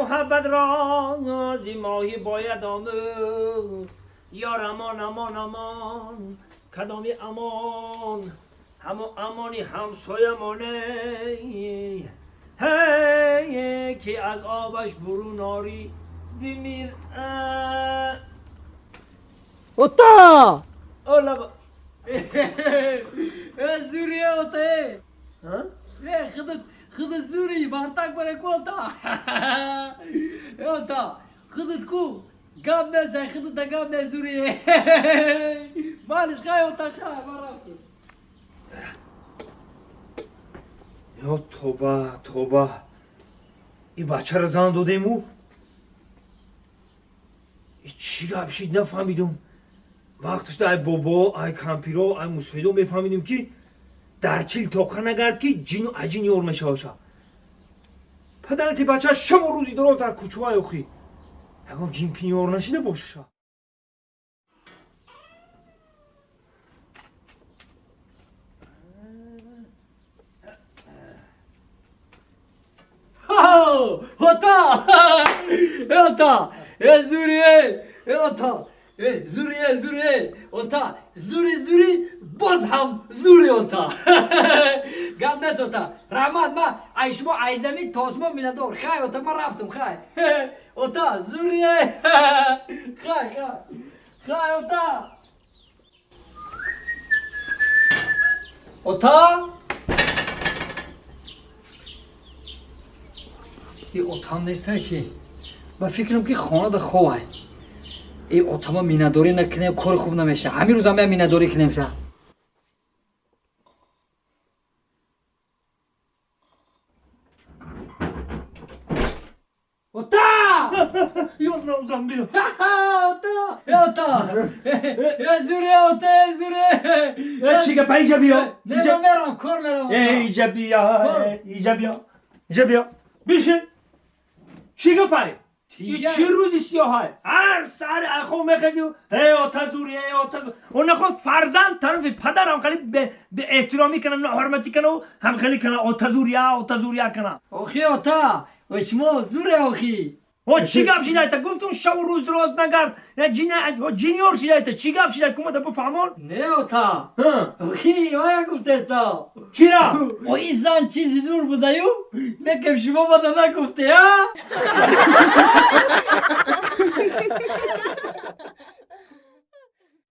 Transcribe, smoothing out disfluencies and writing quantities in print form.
Муҳаббат ро зи моҳӣ бояд омӯхт. Ёр, амон, амон, амон, кадоми амон? Ҳамо амони ҳамсоямоне, ҳей, ки аз обаш бурун орӣ, бимир. Ота! Олаба. Зури, ота! Худат, худат зури, бартак барак, ота. Ота, худат ку гап незай, худата гап не, зури. Малиш, хай, ота, хай, ман рафтам. Ё тоба, тоба, и бачаро зан додему, и чӣ гап шид, нафаҳмидум. Вақташда ай бобо, ай кампиро, ай мусфидо мефаҳмидум, ки дар чил тоқа нагард, ки ҷину аҷин ёр мешаваша. Падарати бача шабу рӯзи дороз дар кӯчаҳай, охи ягон ҷинпин ёр нашида бошаша. Ота! Ота! Зури! Ота! Зури, зури! Ота! Зури, зури! Боз ҳам зури, ота! Гап нест, ота! Раҳмат, ма ай шумо ай замин то осмон миннатдор. Хай, ота, ман рафтам, хай. Ота, зури! Хай, хай! Хай, ота! Ота! И отам нестай чи? Ба фикрам, ки хонада ховай. И отама миннатдорӣ накунем, кори хуб намеша. Ҳамин рӯз ҳам миннатдорӣ кунем ша. Ота! Ёр, навзам, биё. Ота! Ота! Зури, ота, зури! Чӣ гапа? Иҷа биё. Не, ман мерам, кор мерам. Иҷа биё, иҷа биё, иҷа биё, бишин. Чӣ гапай? Чӣ рӯзи сиёҳай? Ҳар саҳари айхоб мехезӣ, эй ота зури, эй ота. Он нахост фарзанд тарафи падарам хеле беэҳтиромӣ кана, ноҳурматӣ кана, ҳам хеле кана, ота зурия, ота зурия кана. Охи, ота, шумо зуре, охи. О, чӣ гап шидайта? Гуфтум, шаву рӯз роз нагард, ҷинёр шидайта. Чӣ гап шидай, кумада бифаҳмон. Не, ота, охи, вая гуфтеста. Чира? О, ин зан чизи зур будаю, некем шумо бада нагуфте, а?